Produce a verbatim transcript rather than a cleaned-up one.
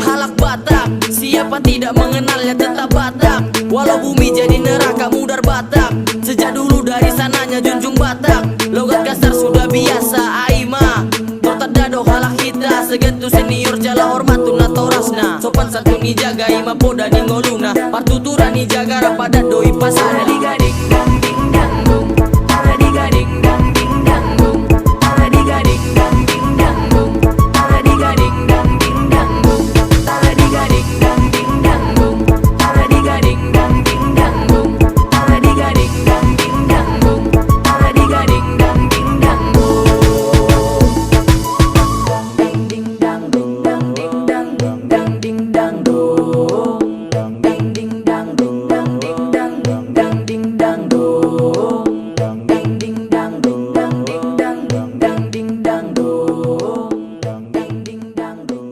Halak Batak, siapa tidak mengenalnya, tetap Batak. Walau bumi jadi neraka, mudar Batak. Sejak dulu dari sananya junjung Batak. Logat kasar sudah biasa, ai ma. Tor tanda do halak hita, segentu senior jala hormat tu natorasna. Sopan santun dijaga, i ma poda ni ngoluna. Partuturan dijaga, rap adat do i pasada.